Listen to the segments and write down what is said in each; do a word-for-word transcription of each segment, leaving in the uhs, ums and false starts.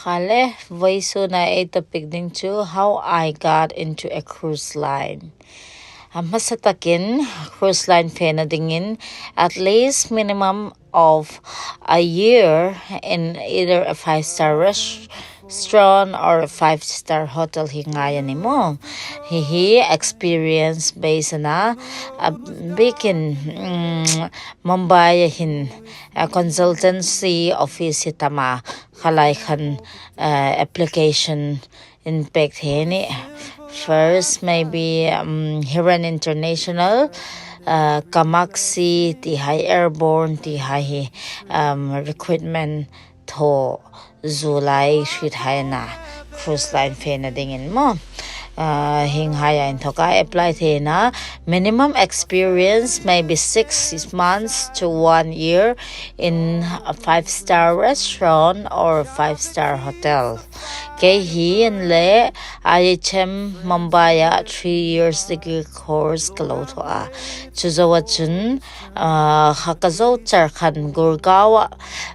Kha le, vawisuna ei topic ding chu how I got into a cruise line. A hmasa takin cruise line fena dingin at least minimum of a year in either a five star restaurant or a five star hotel hi ngai a ni maw. Hi hi experience base a na, a bikin, mm, Mumbai a hin a consultancy office hi tam a, kha lai khan, uh, application in pek thei a nih. First maybe, um, Hiran International, uh, Kamaxi, ti hai Airborne, ti hai hi, um, recruitment thaw zu lai hriet hai a na, cruise line fena dingin maw. Uh, hieng hai a inthoka apply thei a na, minimum experience maybe six months to one year in a five star restaurant or five star hotel. Kei hin le I H M Mumbai a three years degree course ka lo thaw a. Chu zoa chun, uh, kha ka zo char khan Gurgaon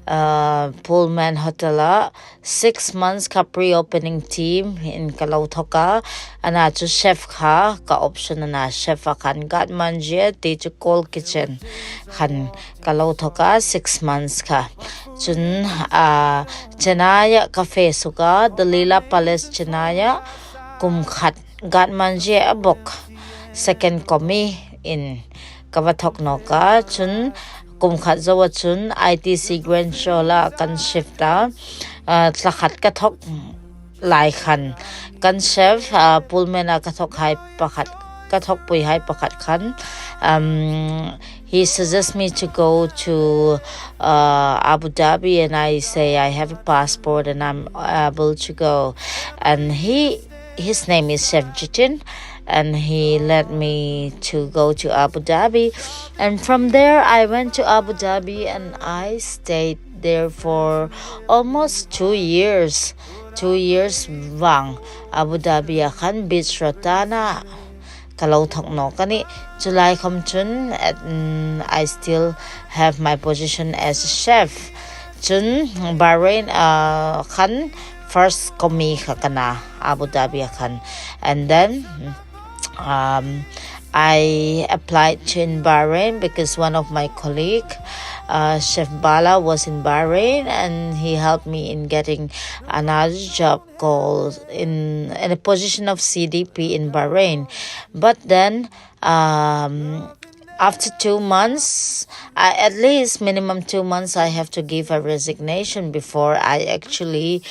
a, uh, Pullman Hotel a six months kha pre-opening team in ka lo thawk a. A na chu chef kha ka option a na, chef a khan Gatmanjia ti chu Cold Kitchen khan ka lo thawk a, six months kha. Chun, ah, Chennai a ka fe suok a, The Leela Palace Chennai a kum khat Gatmanjia a bawk second commi in ka va thawk nawk a. Chun kum khat zoa chun I T C Grand Shoal a kan shift a, ah, thla khat ka thawk lai khan kan chef, ah, Pullman a ka thawk hai pakhat, ka thawkpui hai pakhat khan, um, he suggests me to go to, uh, Abu Dhabi, and I say I have a passport and I'm able to go. And he, his name is Chef Jitin, and he led me to go to Abu Dhabi. And from there, I went to Abu Dhabi and I stayed there for almost two years. Two years vang Abu Dhabi a khan beach rotana ka lo thawk nawk a nih. Chu lai khom chun, at, mm, I still have my position as a chef. Chun Bahrain, uh, khan first commi kha ka na, Abu Dhabi a khan. And then, um, I applied to in Bahrain because one of my colleague, uh, Chef Bala, was in Bahrain, and he helped me in getting another job called in, in a position of C D P in Bahrain. But then, um, after two months, I, at least minimum two months, I have to give a resignation before I actually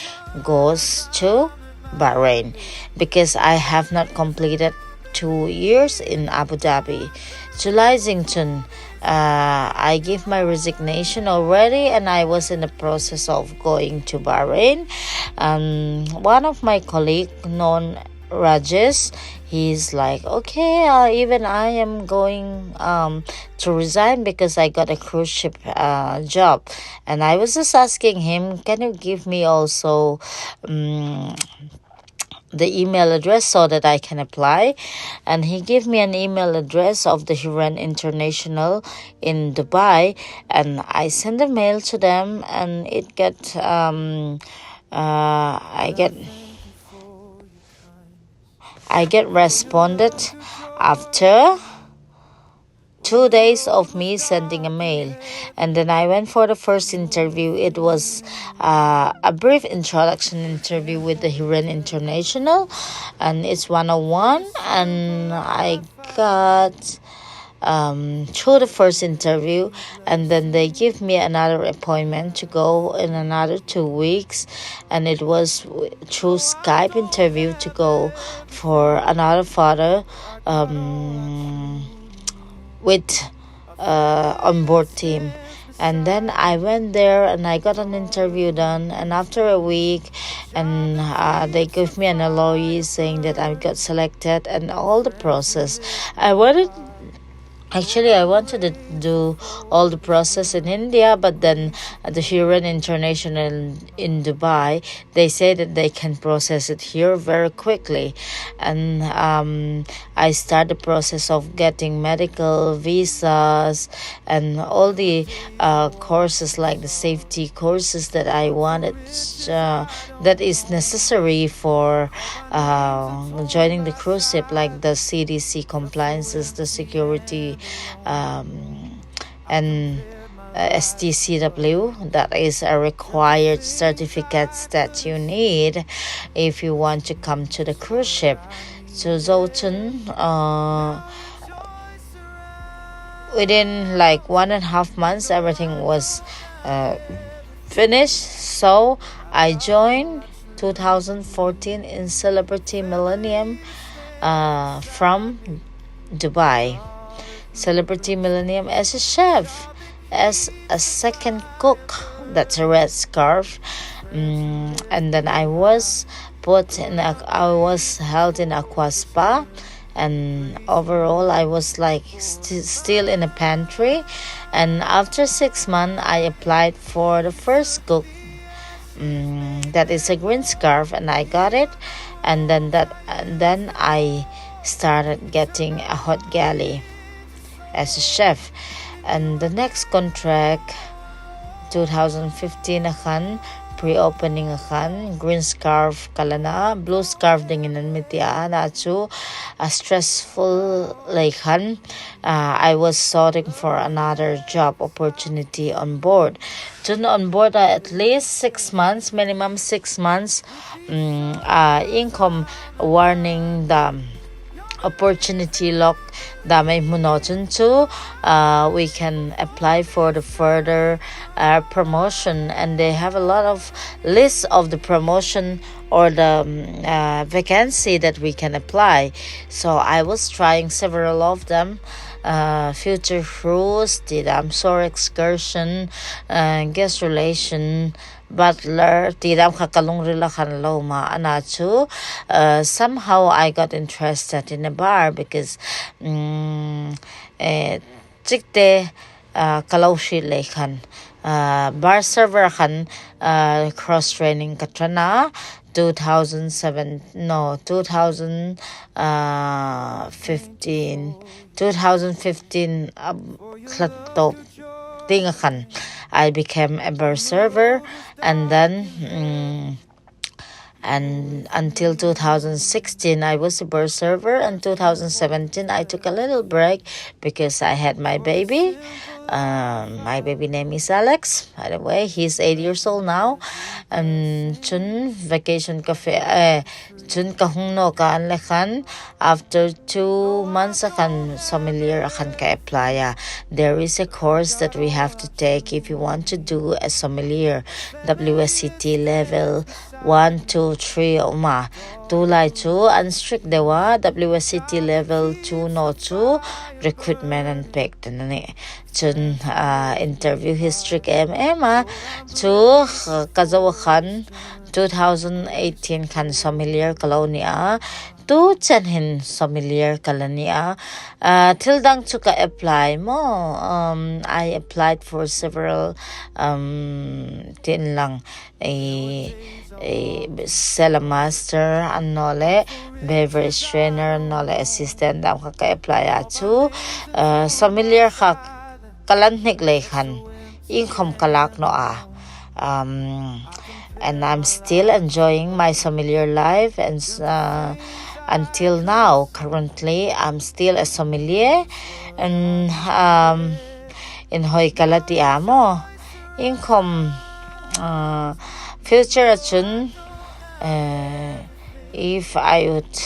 goes to Bahrain, because I have not completed two years in Abu Dhabi. Chu lai zing chun, uh, I give my resignation already, and I was in the process of going to Bahrain. Um, one of my colleague, known Rajesh, he's like, "Okay, uh, even I am going, um, to resign because I got a cruise ship, uh, job." And I was just asking him, "Can you give me also, um, the email address so that I can apply?" And he gave me an email address of the Hiran International in Dubai, and I sent the mail to them, and it got, um, uh, I get I get responded after two days of me sending a mail. And then I went for the first interview. It was, uh, a brief introduction interview with the Hiran International, and it's one-on-one. And I got, um, through the first interview, and then they give me another appointment to go in another two weeks, and it was w-, through Skype interview to go for another further, um, with, uh, onboard team. And then I went there and I got an interview done. And after a week, and, uh, they gave me an L O I saying that I got selected and all the process. I wanted Actually, I wanted to do all the process in India, but then at the Huron International in Dubai, they say that they can process it here very quickly. And um, I start the process of getting medical visas and all the uh, courses, like the safety courses that I wanted, uh, that is necessary for uh, joining the cruise ship, like the C D C compliances, the security, um, and uh, S T C W. That is a required certificates that you need if you want to come to the cruise ship. So, zo chun, uh, within, like, one and a half months, everything was uh, finished. So I joined two thousand fourteen in Celebrity Millennium uh, from Dubai. Celebrity Millennium as a chef, as a second cook. That's a red scarf. Mm, and then I was put in a, I was held in aqua spa, and overall I was, like, st- still in a pantry. And after six months, I applied for the first cook, mm, that is a green scarf, and I got it. And then that and then I started getting a hot galley as a chef. And the next contract, two thousand fifteen a khan, pre-opening a khan, green scarf ka la na, blue scarf dingin an mi ti a, a na chu a stressful lei khan, uh, I was searching for another job opportunity on board. Chun on board a at least six months, minimum six months, um, uh, income warning the opportunity lock dam ei hmu naw chun chu, uh, we can apply for the further uh, promotion, and they have a lot of list of the promotion or the um, uh, vacancy that we can apply. So I was trying several of them. Uh, future cruise, ti dam, shore excursion, uh, guest relation, butler, ti dam kha ka lungrila khan lo ma, a na chu, uh, somehow I got interested in a bar because, um, eh, chikte, uh, ka lo hriet lei khan, uh, bar server khan, uh, cross training ka ṭan a, two thousand seven, no, two thousand, uh, fifteen, two thousand fifteen, um, tlat tawp ding a khan, I became a bar server, and then, um, and until two thousand sixteen, I was a bar server, and two thousand seventeen, I took a little break because I had my baby. Um, my baby name is Alex, by the way. He's eight years old now. And chun vacation ka fe, eh, chun ka hung nawk a, an le khan, after two months a khan sommelier a khan ka apply a. There is a course that we have to take if you want to do a sommelier, W S E T level one, two, three a um a. Tulai chu an strict deu a, W S E T level two naw chu recruitment an pek ta a nih. Chun, ah, interview hi strict em em a. Chu, ah, ka zo a khan two thousand eighteen khan sommelier ka lo ni a. Tu chen hin sommelier ka la ni a. Ah, thil dang chu ka apply maw. Um, I applied for several, um, tin lang, eh, eh, cellar master a naw le, beverage trainer a naw le, assistant dam kha ka apply a chu, uh, sommelier kha ka la hnik lei khan, income ka lak naw a. Um, and I'm still enjoying my sommelier life, and, uh, until now, currently, I'm still a sommelier, and, um, inhawi ka la ti a maw. Income, uh, future a chun, uh, if I would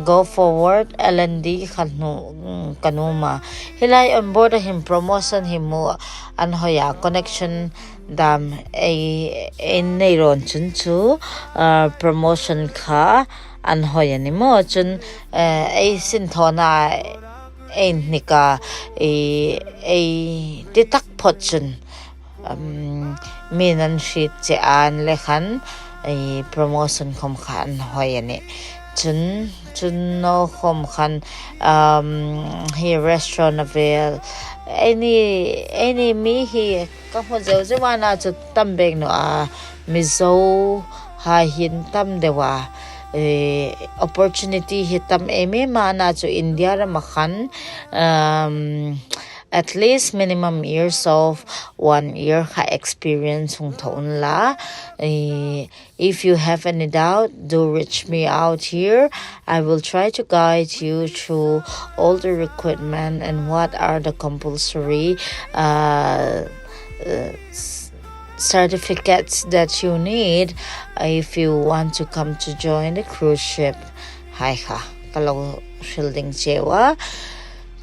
go forward, L and D kha hnu, mm, ka nuom a. Hi lai on board a hin promotion hi hmu an hawi a, connection dam ei, ei nei rawn chun chu, uh, promotion kha an hawi a ni maw. Chun, uh, ei sinthawna ei hnik a, ei, ei ti tak phawt chun, um, mi'n an hriet che a, an le khan, ei promotion khom kha an hawi a nih. Chun, chun naw khawm khan, um, hi restaurant a vel. Any, any mi hi ka hmu zeu zeu a, ana chu tam bek naw a. Mizo hai hin tam deu a. Eh, opportunity hi tam em em a, ana chu India rama khan, um, at least minimum years of one year kha experience hung thaw unla. Eh, if you have any doubt, do reach me out here. I will try to guide you through all the recruitment and what are the compulsory, uh, uh, s- certificates that you need if you want to come to join the cruise ship. Hai kha, ka lo hril ding cheu a.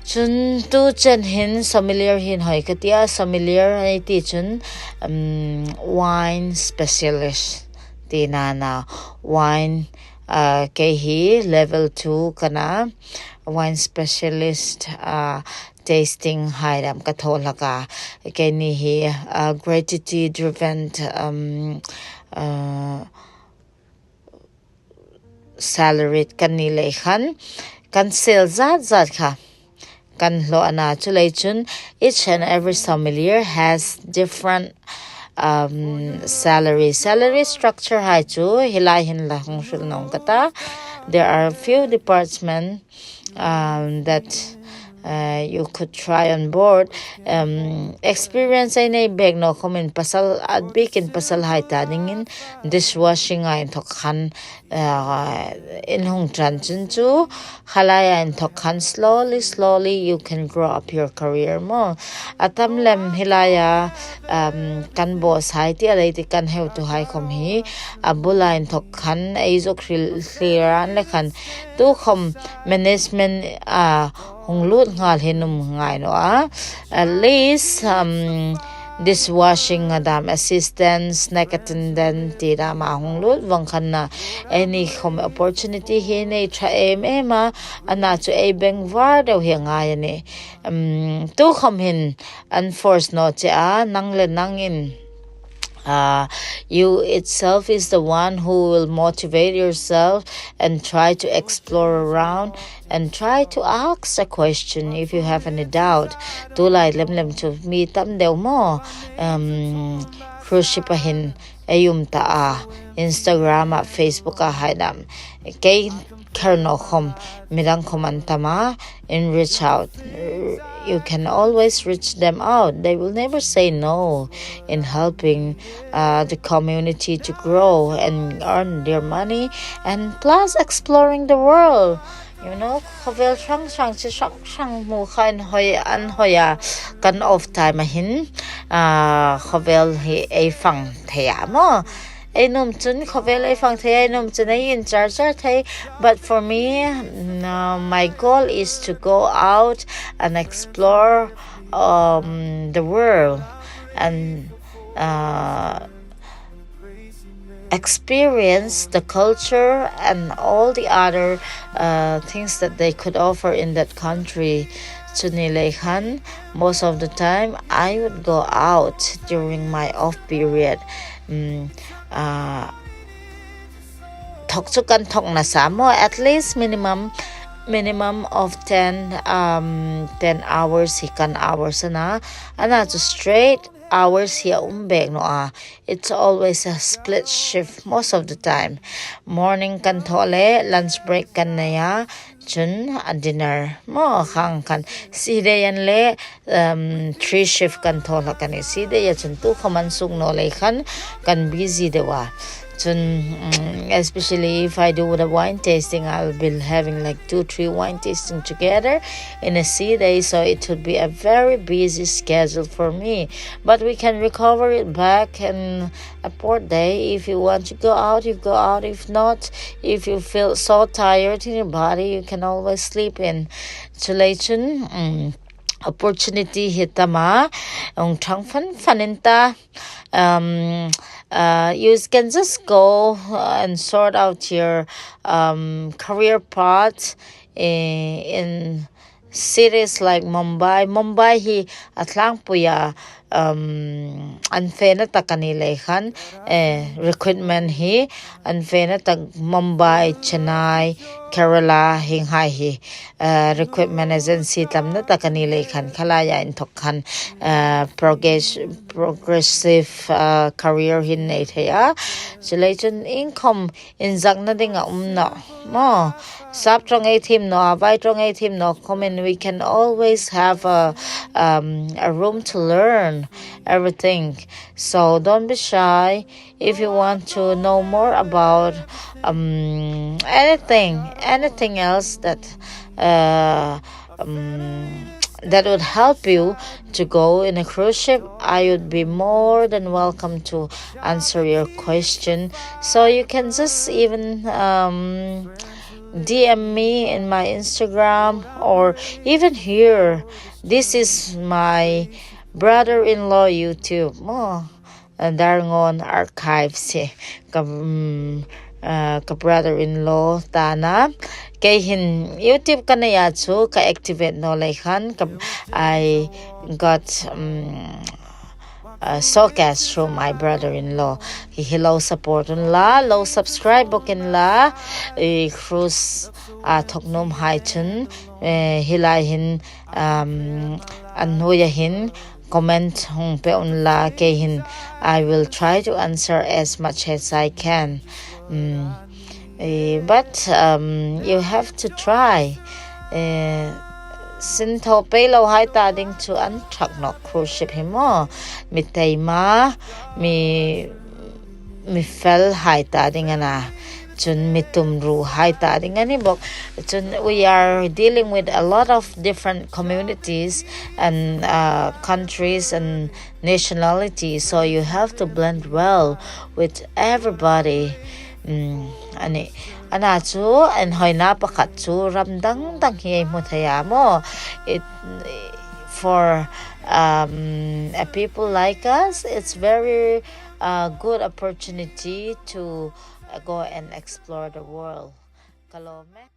Chun tu chen hin sommelier hin hoi ka tia, sommelier ei ti chun, um, wine specialist tina a na, wine, uh, kei hi level two ka na, wine specialist, uh, tasting hai dam ka thaw hlak a, keini hi, uh, gratitude driven, um, uh, salaried kan ni lei khan, kan sale zat zat kha kan hlawh a na, chu lei chun each and every sommelier has different, um, salary. Salary structure hai chu hi lai hin la hung hril nawng ka ta. There are a few departments, um, that, uh, you could try on board. Um, experience ei nei bek naw khawmin pasal, a bikin pasal hai ta dingin dishwashing a inthok khan, uh, in hung ṭan chun chu, kha laia inthok khan slowly, slowly you can grow up your career maw. A tam lem hi laia, um, kan boss hai ti a lei ti kan heutu hai khawm hi, a bula inthok khan ei zuk hril thlir an le khan, tu khawm management a hung lut nghal hi nuom ngai naw a. At least, um, dishwashing a dam assistant, snack attendant ti dam a hung lut vong khan a, any khawm opportunity hi nei ṭha em em a, ana chu ei bengvar deu hi a ngai a nih. Um, tu khawm hin an force naw che a, nang le nangin, uh, you itself is the one who will motivate yourself and try to explore around and try to ask a question if you have any doubt. Tu lai lem lem chu mi tam deu maw, um, cruise ship a hin ei um ta a, Instagram a, Facebook a hai dam. Kei kher naw khawm, midang khawm an tam a, in reach out. You can always reach them out. They will never say no in helping, uh, the community to grow and earn their money, and plus exploring the world. You know, khawvel hrang hrang chi hrang hrang hmu kha an hoi, an hoi a, kan off time a hin, uh, khawvel hi ei fang thei a maw. Ei nuom chun khawvel ei fang thei, ei nuom chun ei inchar char thei. But for me, mm, uh, my goal is to go out and explore, um, the world and, uh, experience the culture and all the other, uh, things that they could offer in that country. Chu ni lei khan, most of the time I would go out during my off period. Mm, uh, thok chu kan thok nasa maw, at least minimum, minimum of ten, um, ten hours hi kan hours a na. Ana chu straight hours hi a um bek naw a. It's always a split shift most of the time. Morning kan thaw le, lunch break kan nei a, chun a dinner maw khang khan. Sideia le, um, three shift kan thaw hlak a nih. Sideia chun tu khawm an suk naw lei khan kan busy deu a. Chun, mm, especially if I do the wine tasting, I'll be having, like, two, three wine tasting together in a sideia, so it would be a very busy schedule for me. But we can recover it back in a fourth day. If you want to go out, you go out. If not, if you feel so tired in your body, you can always sleep in. Chu lei chun, mm, opportunity hi tam a, hung ṭhang fan fan in ta. Um, uh, you can just go, uh, and sort out your, um, career path in, in cities like Mumbai. Mumbai hi a tlangpui a, um, an fena tak a ni lei khan, eh, recruitment hi an fena tak Mumbai, Chennai, Kerala, hieng hai hi, eh, recruitment agency tlamna tak a ni lei khan, kha laia inthok khan, eh, progress-, progressive, eh, career hi nei thei a. Chuleiin chun iengkhom inzakna ding a um naw. Maw, sap ṭawng ei thiem naw, a vai ṭawng ei thiem naw khawmin, we can always have a, um, a room to learn everything. So don't be shy. If you want to know more about, um, anything, anything else that, uh, um, that would help you to go in a cruise ship, I would be more than welcome to answer your question. So you can just even, um, D M me in my Instagram or even here. This is my brother-in-law YouTube. Oh, uh, Darngawn Archives hi. Ka, um, uh, ka brother-in-law ta a nih. Kei hin YouTube ka neia chu ka activate naw lei khan ka, I got, um, uh, soakage through my brother-in-law. Hi hi lo support unla, lo subscribe bawk unla, i cruise a thawk nuom hai chun, eh, hi lai hin, um, an hnuoia hin comment hung pe unla, kei hin I will try to answer as much as I can. Mm. Eh, but, um, you have to try. Eh, sin thaw pei lo hai ta ding chu an ṭhak nawk cruise ship hi maw. Mi taima, mi, mi fel hai ta ding a na. Chun mi tumru hai ta ding a ni bawk. Chun we are dealing with a lot of different communities and, uh, countries and nationalities, so you have to blend well with everybody. Mm, a nih. A na chu, inhawina pakhat chu ram dang dang hi ei hmu thei a maw. It, for, um, a people like us, it's very, uh, good opportunity to, uh, go and explore the world. Ka lawm e.